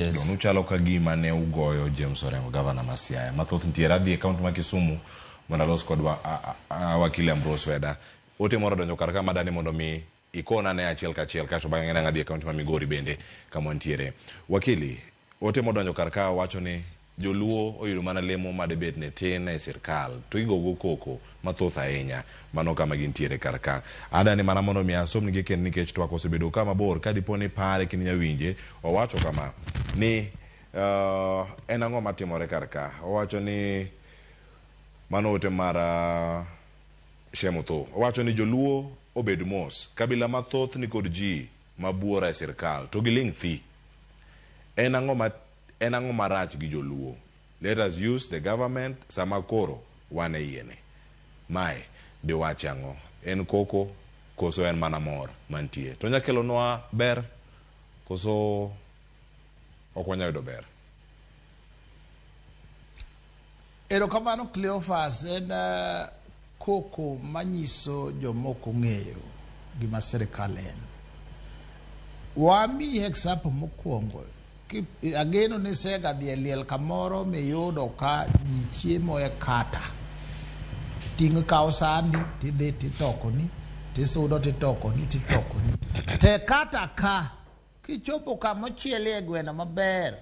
Yes. Nuchalo ka gima ne ugoyo James Orengo, gavana ma Siaya. Mathoth nitiere adhi e kaunti ma Kisumu mondo alos kod wakili Ambrose Weda. Ote moro odonjo kar ka madani mondo mi ikona ne achiel kachiel kaeto bang'e nang' adhi e kaunti ma Migori bende kama wantiere. Wakili, ote modonjo kar ka wacho ni joluo oyudo mana lemo madebed ni tin e sirkal to igogo koko mathoth ahinya. Mano kama gintiere kar ka. Adani mana mondo mi asomnigi kendo nikech twak osebedo ka mabor ka dipo ni pare kendo inya winje. Owacho kama ni en ang'o matimore kar ka. Owacho ni mano ote mar Shemotho. Owacho ni joluo obed mos. Kabila mathoth nikod ji mabuora e sirkal to giling' thi. En ang'o ma en ang'o marach gi joluo? Let us use the government sama koro wan e iye ni. Mae diwachi ang'o? En koko koso en mana mor mantie? To onya kelonwa ber koso ok wanya yudo ber? Erokamano Cleophas, en koko manyiso joma ok ong'eyo gima sirikal en. Wamiyi example mokwongo, ageno ni isega dhi e liel kamoro miyudo ka ji chiemo e kata. Ting' kaw sandi tidhi titokoni, tisudo titokoni, titokoni. Te kata ka, kichopo kama ochielie gweno maber,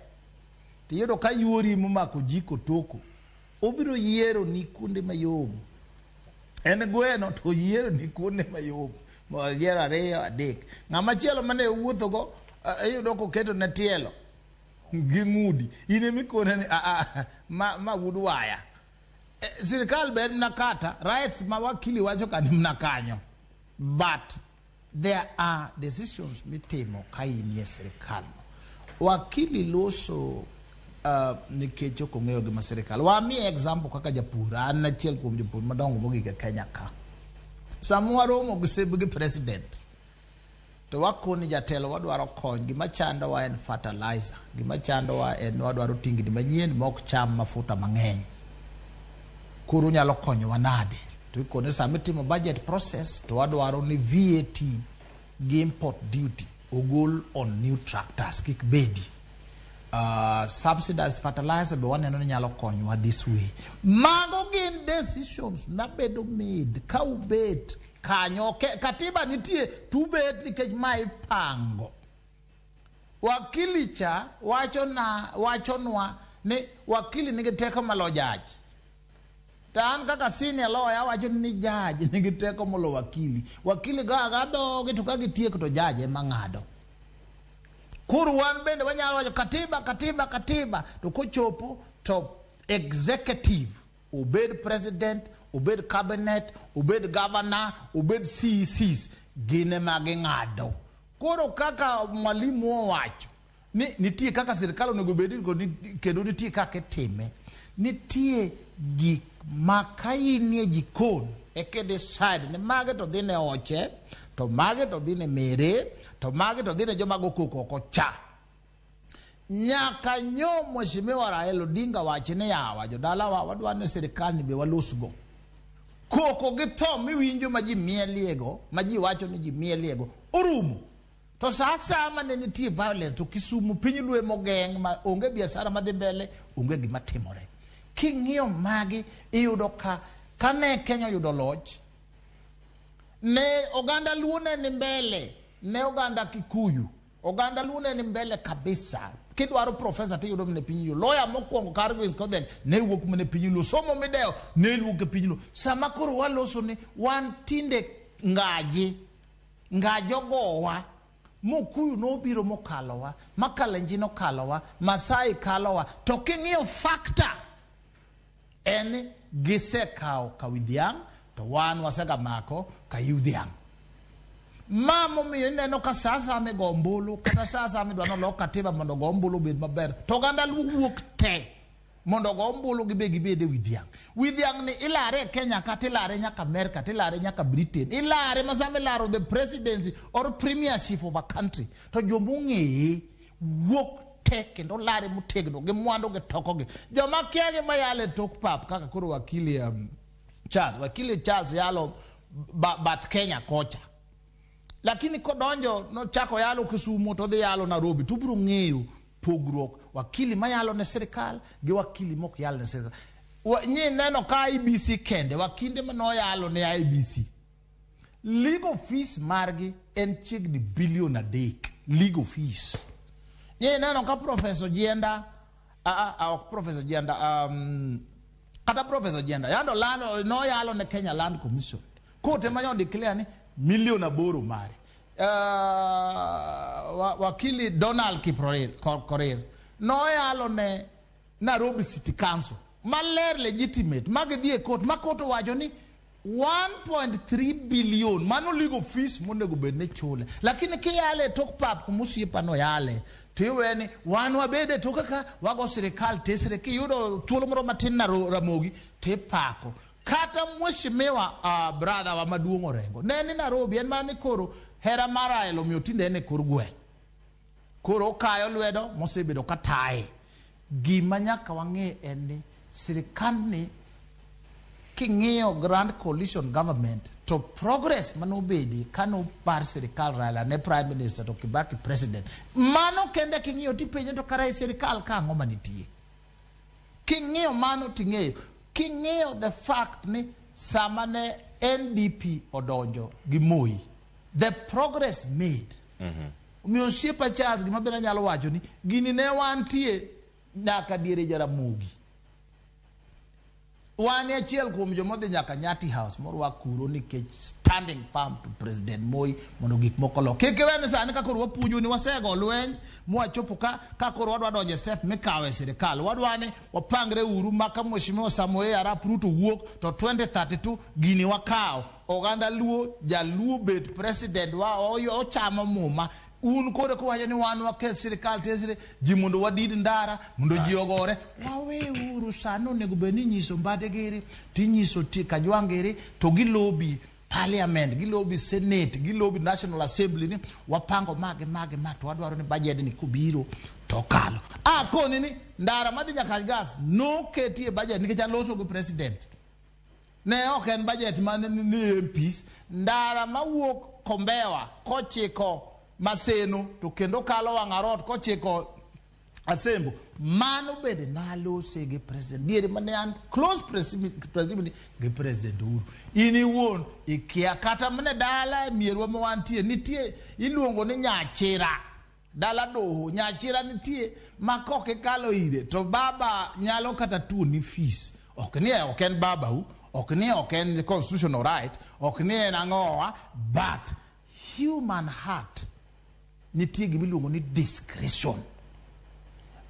tiyudo ka yuori momako jiko toko, obiro yiero ni kuonde mayom. En gweno to oyiero ni kuonde mayom. Oyiero ariyo, adek. Ng'ama chielo mane owuothogo, iyudo koketo ne tielo gi ng'udi. In ema ikone ni ma wuod waya. Sirikal be en mana kata, rights ma wakili wacho ka ni mana kanyo. But there are decisions mitimo ka inie sirikal. Wakili loso nikech ok ong'eyo gima sirikal. Wamiye example kaka japur, an achiel kuom jopur madongo mogik e Kenya ka. Sama waromo gi seb gi president, to wakoni jatelo wadwaro kony, gima chandowa en fertilizer, gima chandowa en wadwaro tingni manyien ma ok cham mafuta mang'eny. Koro unyalo konyowa nade? To ikone sama itimo budget process to wadwaro ni VAT gi import duty ogol on new tractors kik bedi. Subsidized fertilizer be waneno ni nyalo konyowa this way. Mago gin decisions mabedo made ka ubet kanyo. Katiba nitie to ubet nikech ma ipango. Wakili cha wachonwa ni wakili nigi teko malo judge. To an kaka senior lawyer awacho ni judge nigi teko molo wakili. Wakili go aga dhogi to ka gitieko to judge ema ng'ado. Koro wan bende wanyalo wacho katiba, katiba, katiba. To kochopo to executive, obed president, obed cabinet, obed governor, obed CECs, gin ema ging'ado. Koro kaka mwalimu owacho ni nitie kaka sirikal onego bedi kendo nitie kaka itime. Nitie gik ma ka inie jikon eka decide ni mage to dhi ne oche, to mage to dhi ne mere, to mage to dhi ne joma go koko oko cha. Nyaka nyo Mheshimiwa Raila Odinga wach ni yawa jodalawa wadwa ni sirikal ni be walosgo. Koko gi tho miwinjo ma ji mieliego, ma ji wacho ni ji mieliego, orumo. To sa asaya ma ne nitie violence to Kisumu piny Luo mogeng' ma onge biashara madhi mbele, onge gima timore. King'iyo magi iyudo ka kane Kenya oyudo loch, ne oganda Luo ne ni mbele, ne oganda Kikuyu, oganda Luo ne ni mbele kabisa. Kidwaro professor tiyudo mana e piny Luo. Lawyer mokwongo kar Grace Kodhek ne wuok mana e piny Luo. Somo midewo ne wuok e piny Luo. Sama koro waloso ni wan tinde ngaji, ngaji ogowa, Mokuyu nobiro mokalowa, Makalenjin okalowa, Masai kalowa. To king'iyo factor en gisekawo kawi dhiang' to wan wasega mako kayiw dhiang'. Ma momiyo ineno ka sa asaya migo ombulu kata sa asaya midwa nolok katiba mondo ogo ombulu obed maber to oganda Luo wuok te mondo ogo ombulu gibe gibed e wi dhiang'. Wi dhiang' ni ilare e Kenya ka tilare nyaka Amerika tilare nyaka Britain. Ilare ma sama ilaro the presidency or premiership of a country to joma ong'eye wuok te kendo lare motegno gi mwandu gi tokogi. Joma kia gi mayalo e tok pap kaka koro wakili Charles, wakili Charles yalo bath Kenya kocha. Lakini kodonjo nochako yalo Kisumu to odhi yalo Nairobi to ubiro ng'eyo Pogruok wakili mayalo ne sirikal gi wakili mok yal ne sirikal. Nyi neno ka IEBC kende, wakinde manoyalo ne IEBC. Legal fees margi en chiegni bilion 3 legal fees. Nyi neno ka Professor Jienda, ok Professor Jienda, kata Professor Jienda, yando lando, noyalo ne Kenya Land Commission. Kote manyo declare ni milion 8 mare. Wakili Donald Kiprorir, Korir, noyalo ne Nairobi City Council. Maler legitimate, magidhi e court, ma court owacho ni 1.3 billion mano legal fees monego bed ni chule. Lakini kiyale e tok pap kuma osiepa no yale, tiwe ni wan wabede to kaka wago sirikal tesre, kiyudo thuolo moro matin na Ramogi tipako. Kata mheshimiwa brother wa maduong' Orengo ne ni Nairobi, en mana ni koro hera mar Raila omiyo tinde en e kor gweng'. Koro okayo lwedo mosebedo ka taye. Gima nyaka wang'e en ni sirikandni king'iyo Grand Coalition Government to progress manobedi kano par sirikal Raila ne Prime Minister to Kibaki President, mano kende king'iyo tipenjo to kara e sirikal ka ang'o manitie. King'iyo mano ting'eyo. King'iyo the fact ni sama ne NDP odonjo gi Moi, the progress made. Omiyo osiepa Charles, gima bende anyalo wacho ni gini ne wantie nyaka diere Jaramogi. Wan e achiel kuom jomodhi nyaka Nyati House morwak kuro nikech standing firm to President Moi mondo gik moko olok. Kik iwe ni sani ka koro wapuonjo ni wasego lweny mwachopo ka koro wadwa donjo e step mikawo e sirikal. Wadwa ni wapangre uru ma ka Mheshimiwa Samoei Arap Ruto wuok to 2032 gini wakawo. Oganda Luo, Jaluo bet president wa ochamo muma. Un koro kuwacho ni wan waket sirikal tesre ji mondo wadid ndara mondo ji ogore, waweuru. Sani onego bed ni inyiso Mbadi giri tinyiso Kajwang' giri to gilobi parliament, gilobi senate, gilobi National Assembly ni wapango mage mage ma to wadwaro ni budget ni kobiro to kalo. Akoni ni ndara madhi nyaka gas noketi e budget nikech aloso gi president. Ne ok en budget ma ni MPs. Ndara mawuok Kombewa kochiko Maseno to kendo kalo Wang'arot kochiko Asembo, mano bende nalose gi president diere mane an close proximity gi President Uhuru. In iwuon ikia kata mane dala e mierwa ma wantie nitie iluongo ni Nyachira, dala doho Nyachira nitie ma kok ikalo ire to baba nyalo kata tuoni fees. Ok ni ok en babau, ok ni ok en constitutional right, ok ni en ang'owa, but human heart nitie gimiluongo ni discretion.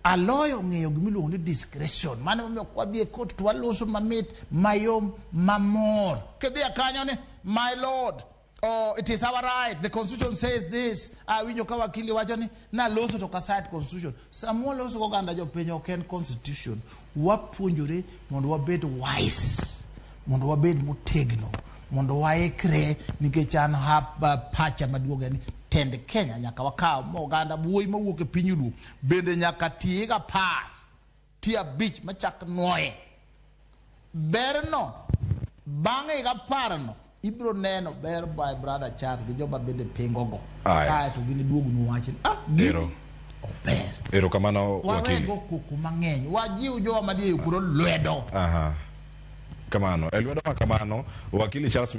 Aloyo ng'eyo gimiluongo ni discretion. Mano emomiyo kwadhi e court to waloso mamit, mayom, mamor. Kidhi kanyo ni my lord, oh, it is our right, the constitution says this. Awinjo ka wakili wacho ni naloso to ka cite constitution. Sama waloso goganda jopiny ok en constitution. Wapuonjore mondo wabed wise, mondo wabed motegno, mondo waikre nikech an pacha maduong' en ni tend Kenya nyaka wakaw ma oganda wuoyi mawuok e piny Luo bende nyaka ti higa 10 ti 5 machak nuoye. Berno bang' higa 10 no ibiro neno ber by brother Charles gi joma bende pingo go. Kae to giniduognu wach ni gini ober. Erokamano wakili. Wawego koko mang'eny. Wajiw jowa madie kuro lwedo. Kamano. E lwedo ma kamano, wakili Charles.